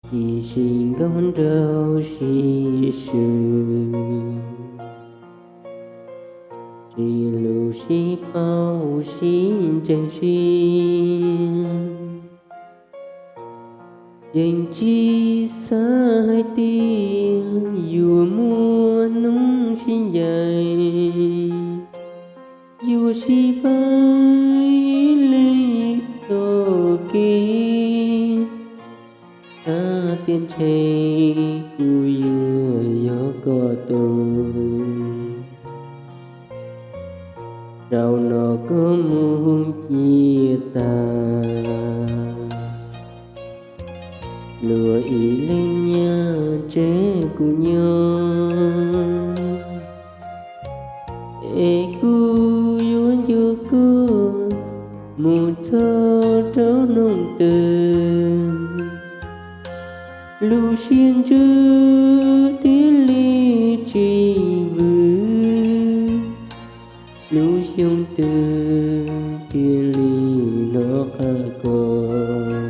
Ib sim nkaug nraug sib swm, tsis lub sib paub sib ntseeg sib, yeej tsis xav hais tias yuav muaj hnub sib ncaim, yuav sib pab ib leeg txoj kev. Xav tias ntshe kuv yuav yog koj tus, zaum no koj mus ciaj tag, luag ib leeg nyob tseg kuv nyob. Es kuv yuav nco koj mus txog rau hnub twg, lub siab ntsws thiaj li tsis vwm, lub xyoo twg thiaj li hnov qab koj.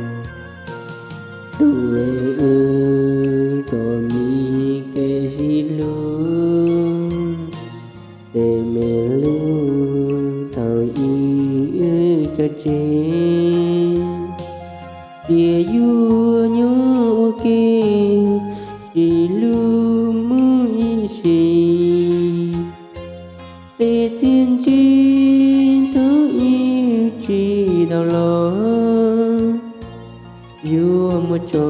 Tus me wb txom nyem kev sib hlub, tej me hlub thaum ub wb cog tseg, tias yuav nyob ua ke, sib hlub mus ib sim. Tej txiaj ntsig thaum ub tsis tau los, yuav muab tso